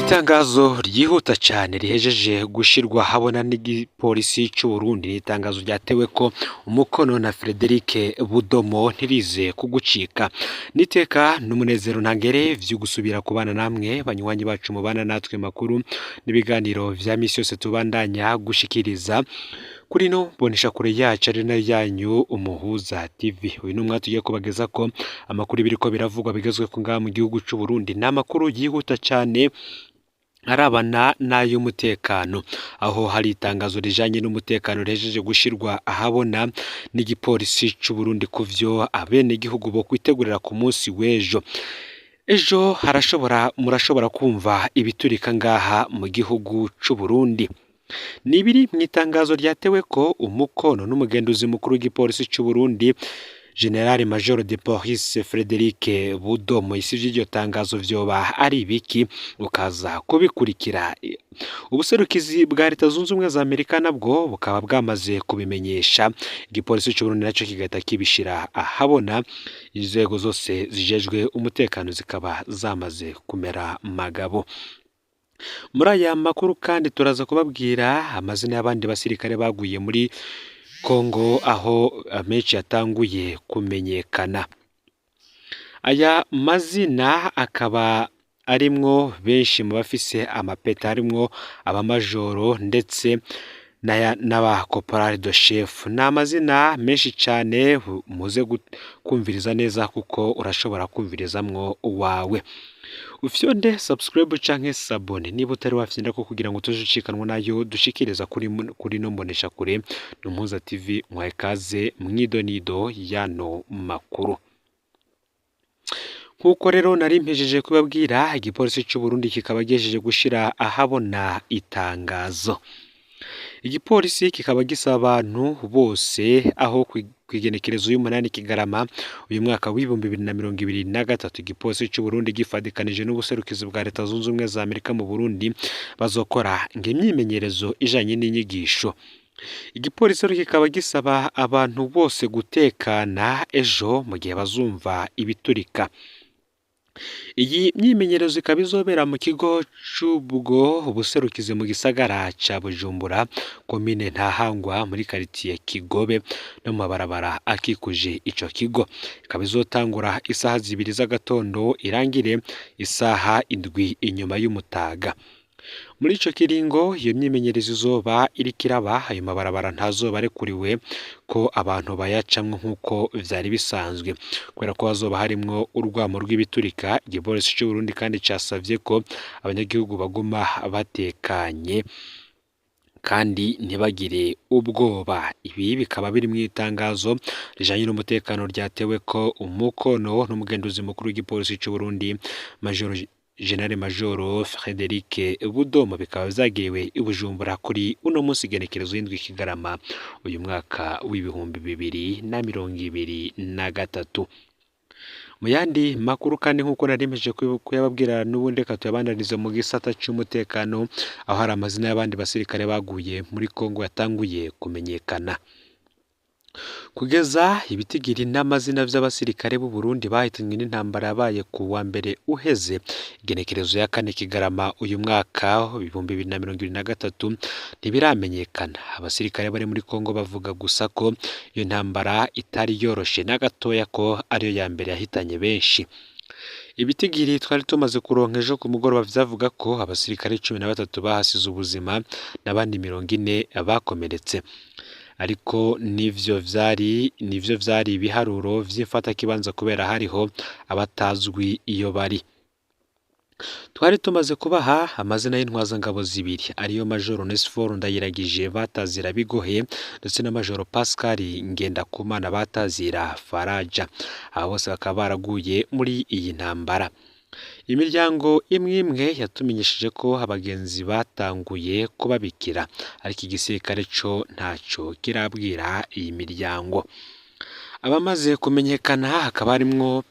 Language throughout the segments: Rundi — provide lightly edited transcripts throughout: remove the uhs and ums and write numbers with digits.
Itangazo ryihuta cane rihejeje gushirwa habona n'igipolisi c'Uburundi, ni itangazo ryateweko umukono na Frederic Budomo, ntirize kugucika. N'iteka n'umunezero ntangere vyo gusubira kubana namwe banywanyi bacu mubana natwe makuru n'ibiganiro vya misi yose tubandanya gushikiriza kuri no mboneshakure yacu ari nayo yanyu Umuhuza TV. Uyu ni umwanya tugiye kubagezako amakuru biriko biravugwa bigezweko ngaha mu gihugu c'Uburundi. Ni amakuru yihuta cane arabana n'ay'umutekano, aho hari itangazo rijanye n'umutekano rihejeje gushirwa ahabona n'igipolisi c'Uburundi kuvyo abenegihugu bokwitegurira ku munsi w'ejo. Ejo harashobora murashobora kumva ibiturika ngaha mu gihugu c'Uburundi. Ni ibiri mw'itangazo ryateweko umukono n'umugenduzi mukuru w'igipolisi c'Uburundi, General Major de Police Frederic Budomo. Isi vy'iryo tangazo vyoba ari ibiki? Ukaza kubikurikira. Ubuserukizi bwa Leta Zunze Ubumwe za Amerika nabwo bukaba bwamaze kubimenyesha, igipolisi c'Uburundi naco kigahita kibishira ahabona, inzego zose zijejwe umutekano zikaba zamaze kumera magabo. Muri aya makuru kandi turaza kubabwira amazina y'abandi basirikare baguye muri Kongo, aho amenshi yatanguye kumenyekana. Aya mazina akaba arimwo benshi mu bafise amapeta, harimwo abamajoro ndetse n'aba caporal de chef. Ni amazina menshi cane, muze kumviriza neza kuko urashobora kumvirizamwo uwawe. Ufyonde subscribe canke s'abonner niba utari wafyondako kugira ngo utoje ucikanwa nayo dushikiriza kuri no mboneshakure Umuhuza TV. Muhaye ikaze mw'idonido y'ano makuru. Nk'uko rero nari mpejeje kubabwira, igipolisi c'Uburundi kikaba gihejeje gushira ahabona itangazo. Igipolisi kikaba gisaba abantu bose aho kw'igenekerezo y'umunani Kigarama uyu mwaka w'2023, igipolisi c'Uburundi gifadikanije n'ubuserukizi bwa Leta Zunze Ubumwe za Amerika mu Burundi bazokora ng'imyimenyerezo ijanye n'inyigisho. Igipolisi rero kikaba gisaba abantu bose gutekana ejo mu gihe bazumva ibiturika. Iyi myimenyerezo ikaba izobera mu kigo c'ubwo buserukizi mu gisagara ca Bujumbura, komine Ntahangwa, muri karitiye Kigobe no mu mabarabara akikuje ico kigo. Ikaba izotangura isaha 2 z'agatondo irangire isaha 7 inyuma y'umutaga. Muri ico kiringo iyo myimenyerezo izoba iriko iraba, ayo mabarabara ntazoba arekuriwe ko abantu bayacamwo nk'uko vyari bisanzwe, kubera ko hazoba harimwo urwamo rw'ibiturika. Igipolisi c'Uburundi kandi casavye ko abanyagihugu baguma batekanye kandi ntibagire ubwoba. Ibi bikaba biri mw'itangazo rijanye n'umutekano ryateweko umukono n'umugenduzi mukuru w'igipolisi c'Uburundi, Major General Major Frederic Budomo, bikaba vyagiriwe i Bujumbura kuri uno munsi igenekerezo y'indwi Kigarama uyu mwaka w'2023. Mu yandi makuru kandi, nk'uko nari mpejeje kuyababwira, n'ubundi reka tuyabandanize mu gisata c'umutekano, aho hari amazina y'abandi basirikare baguye muri Kongo yatanguye kumenyekana. Kugeza ibitigiri n'amazina vy'abasirikare b'u Burundi bahitanywe n'intambara yabaye ku wa mbere uheze, igenekerezo ya 4 Kigarama uyu mwaka 2023, ntibiramenyekana. Abasirikare bari muri Kongo bavuga gusa ko iyo ntambara itari yoroshe na gatoya, ko ariyo ya mbere yahitanye benshi. Ibitigiri twari tumaze kuronka ejo ku mugoroba vyavuga ko abasirikare 13 bahasize ubuzima n'abandi 40 bakomeretse. Ariko nivyo vyari ibiharuro vy'imfatakibanza kubera hariho abatazwi iyo bari. Twari tumaze kubaha amazina y'intwazangabo zibiri, ariyo Major Onesphore Ndayiragije batazira Bigohe ndetse na Major Pascal Ngendakumana batazira Faraja. Aba bose bakaba baraguye muri iyi ntambara. Imiryango imwe imwe yatumenyesheje ko abagenzi batanguye kubabikira, ariko igisirikare co ntaco kirabwira iyi miryango. Abamaze kumenyekana hakaba harimwo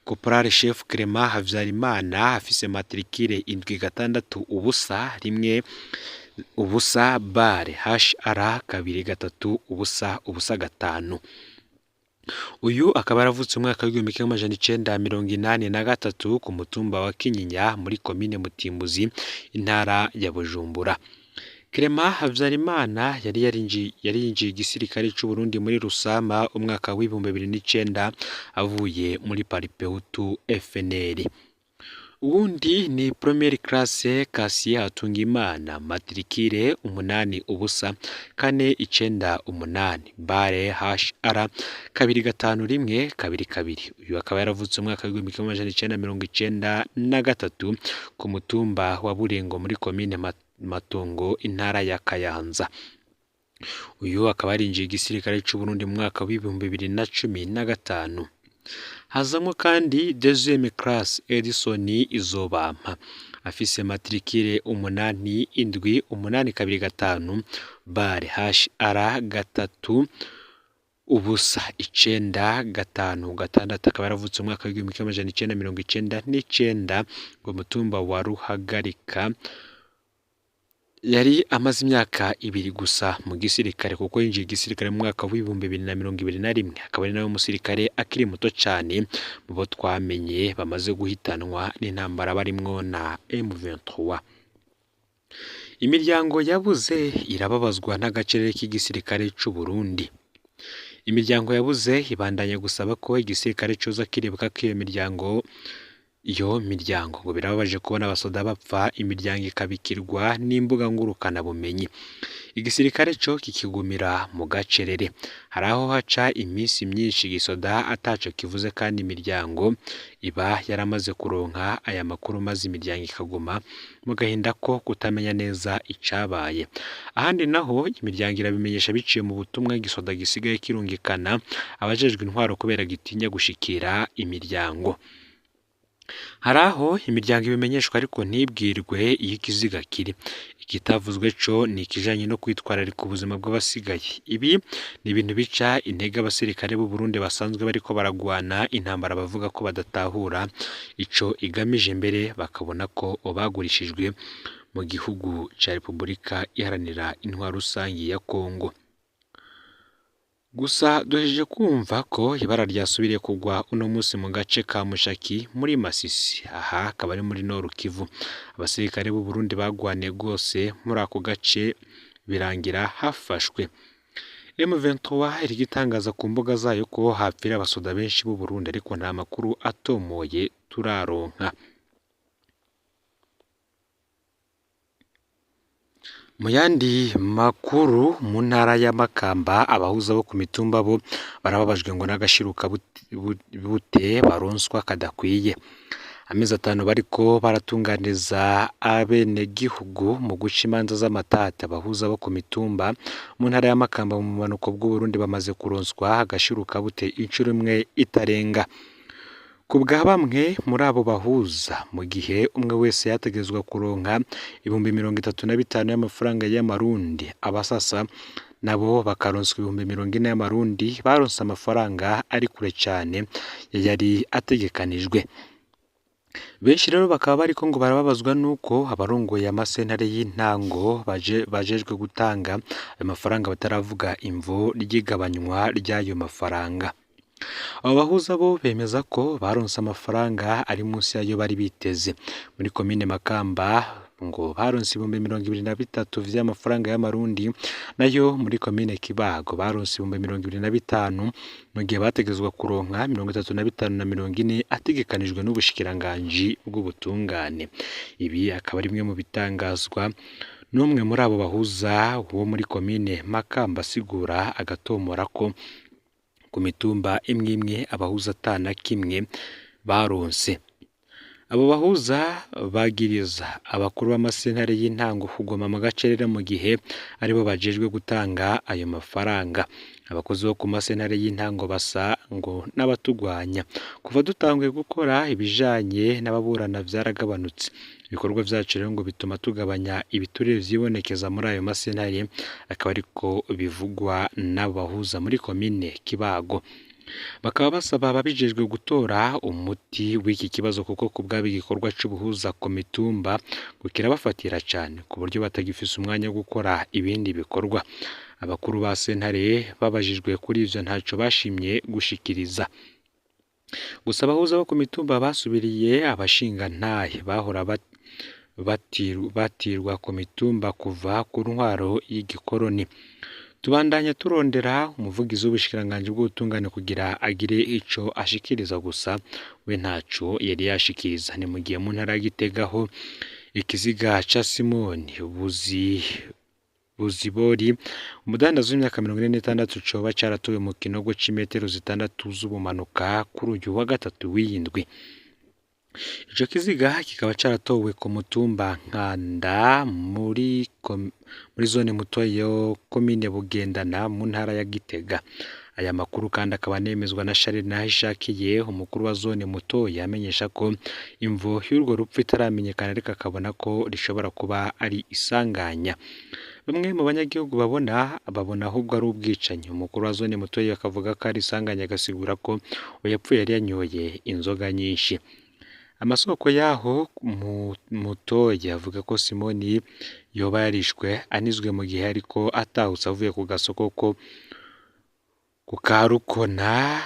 Caporal Chef Clement Havyarimana afise matricule 76010 bare HR 23005. Uyu akaba yaravutse mu mwaka w'1983 ku mutumba wa Kinyinya muri komine Mutimbuzi, intara ya Bujumbura. Clement Habyarimana yari yinjiye igisirikare c'u Burundi muri Rusama umwaka w'2009 avuye muri Paripehutu FNL. Uwundi ni Première Classe Cassier Hatungimana, matricule 8 0 4 9 8 bare HR 2 5 1 2 2. Uyu akaba yaravutse umwaka w'1993 ku mutumba wa Burengo muri komine Matongo, intara ya Kayanza. Uyu akaba yarinjiye igisirikare c'u Burundi mu mwaka w'2015. Hazamwo kandi Deuxième Classe Edison Izobampa, afise matricule 8 7 8 2 5 bare HR 3 0 9 5 6. Akaba yaravutse umwaka w'1999 ku mutumba wa Ruhagarika. Yari amaze imyaka 2 gusa mu gisirikare kuko yinjiye igisirikare mu mwaka w'2021, akaba ari nawe musirikare akiri muto cane mu bo twamenye bamaze guhitanwa n'intambara barimwo na M23. Imiryango yabuze irababazwa n'agacerere k'igisirikare c'u Burundi. Imiryango yabuze ibandanya gusaba ko igisirikare coza kiribuka ko iyo miryango ngo birababaje kubona abasoda bapfa, imiryango ikabikirwa n'imbuga ngurukanabumenyi, igisirikare co kikigumira mu gacerere. Hari aho haca iminsi myinshi igisoda ataco kivuze kandi imiryango iba yaramaze kuronka aya makuru, maze imiryango ikaguma mu gahinda ko kutamenya neza icabaye. Ahandi naho imiryango irabimenyesha biciye mu butumwa igisoda gisigaye kirungikana abajejwe intwaro kubera gitinya gushikira imiryango. Hari aho imiryango ibimenyeshwa ariko ntibwirwe iyo ikiziga kiri. Ikitavuzwe co ni ikijanye no kwitwararika ubuzima bw'abasigaye. Ibi ni ibintu bica intege abasirikare b'u Burundi basanzwe bariko baragwana intambara bavuga ko badatahura ico igamije, mbere bakabona ko bagurishijwe mu gihugu ca Repubulika Iharanira Intwaro Rusangi ya Kongo. Gusa duhejeje kumva ko ibara ryasubiriye kugwa uno munsi mu gace ka Mushaki muri Masisi, aha akaba ari muri Nord Kivu. Abasirikare b'u Burundi bagwaniye rwose muri ako gace birangira hafashwe. M23 iriko itangaza ku mbuga zayo ko hapfira abasoda benshi b'u Burundi, ariko nta makuru atomoye turaronka. Mu yandi makuru, mu ntara ya Makamba abahuza bo ku mitumba bo barababajwe ngo n'agashiruka bute baronswa kadakwiye. Amezi 5 bariko baratunganiza abenegihugu mu guca imanza z'amatati. Abahuza bo ku mitumba mu ntara ya Makamba mu bumanuko bw'u Burundi bamaze kuronswa agashiruka bute incuro imwe itarenga. Ku bwa bamwe muri abo bahuza, mu gihe umwe wese yategerezwa kuronka 35,000 y'amafaranga y'amarundi, abasasa nabo bakaronswa 40,000 y'amarundi, baronse amafaranga ari kure cane yari ategekanijwe. Benshi rero bakaba bariko ngo barababazwa nuko abarongoye amasentare y'intango bajejwe gutanga ayo mafaranga bataravuga imvo ry'igabanywa ry'ayo mafaranga. Abo bahuza bo bemeza ko baronse amafaranga ari munsi y'ayo bari biteze. Muri komine Makamba ngo baronse 23,000 vy'amafaranga y'amarundi, nayo muri komine Kibago baronse 25,000, mu gihe bategerezwa kuronka 35 na 40 ategekanijwe n'ubushikiranganji bw'ubutungane. Ibi akaba ari bimwe mu bitangazwa n'umwe muri abo bahuza wo muri komine Makamba, asigura agatomora ko ku mitumba imwe imwe abahuza ata na kimwe baronse. Abo bahuza bagiriza abakuru b'amasentare y'intango kuguma mu gacerere mu gihe aribo bajejwe gutanga ayo mafaranga. Abakozi bo ku masentare y'intango basa ngo n'abatugwanya. Kuva dutanguye gukora ibijanye n'ababurana vyaragabanutse. Ibikorwa vyacu rero ngo bituma tugabanya ibiturire vyibonekeza muri ayo masentare, akaba ariko bivugwa n'abo bahuza muri komine Kibago. Bakaba basaba ababijejwe gutora umuti w'iki kibazo kuko ku bwabo igikorwa c'ubuhuza ku mitumba ngo kirabafatira cane ku buryo batagifise umwanya wo gukora ibindi bikorwa. Abakuru ba sentare babajijwe kuri ivyo ntaco bashimye gushikiriza. Gusa abahuza bo ku mitumba basubiriye abashingantahe bahora batirwa ku mitumba kuva ku ntwaro y'igikoroni. Tubandanya turondera umuvugizi w'ubushikiranganji bw'ubutungane kugira agire ico ashikiriza, gusa we ntaco yari yashikiriza. Ni mu gihe mu ntara ya Gitega ho ikiziga ca Simoni Buzibori, umudandaza w'imyaka 46, coba caratowe mu kinogo c'imetero 6 z'ubumanuka kuri uyu wa gatatu w'iyi ndwi. Ico kiziga kikaba caratowe ku mutumba Nkanda muri zone Mutoyi yo komine Bugendana mu ntara ya Gitega. Aya makuru kandi akaba anemezwa na Charles Nahishakiye, umukuru wa zone Mutoyi, amenyesha ko imvo y'urwo rupfu itaramenyekana, ariko akabona ko rishobora kuba ari isanganya. Bamwe mu banyagihugu babona ahubwo ari ubwicanyi. Umukuru wa zone Mutoyi akavuga ko ari isanganya, agasigura ko uwapfuye yari yanyoye inzoga nyinshi. Amasoko yaho Mutoyi avuga ko Simoni yoba yarishwe anizwe mu gihe ariko atahutse avuye ku gasoko ko ku Karukona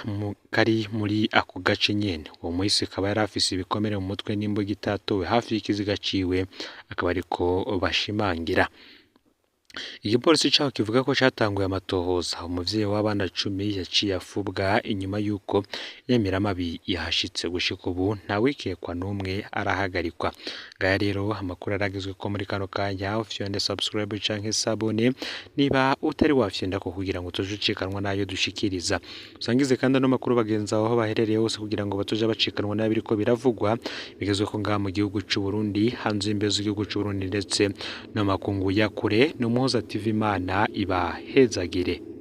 kari muri ako gace nyene. Uwo muhisi akaba yari afise ibikomere mu mutwe n'imbuga itatowe hafi y'ikiziga ciwe, akaba ariko bashimangira. Igipolisi caho kivuga ko catanguye amatohoza. Umuvyeyi w'abana 10 yaciye afubwa inyuma y'uko Nyamiramabi yahashitse. Gushika ubu ntawikekwa n'umwe arahagarikwa. Ngaya rero amakuru aragezwe ko muri kano kanya. Ufyonde subscribe canke s'abonner niba utari wafyondako kugira ngo tuje ucikanwa n'ayo dushikiriza. Usangize kandi ano makuru bagenzi aho baherereye hose kugira ngo batoje bacikanwa n'abiriko biravugwa bigezwe ko ngaha mu gihugu c'u Burundi, hanze y'imbibe z'igihugu c'u Burundi ndetse n'amakungu ya kure. N'Umuhoza TV, Imana ibahezagire.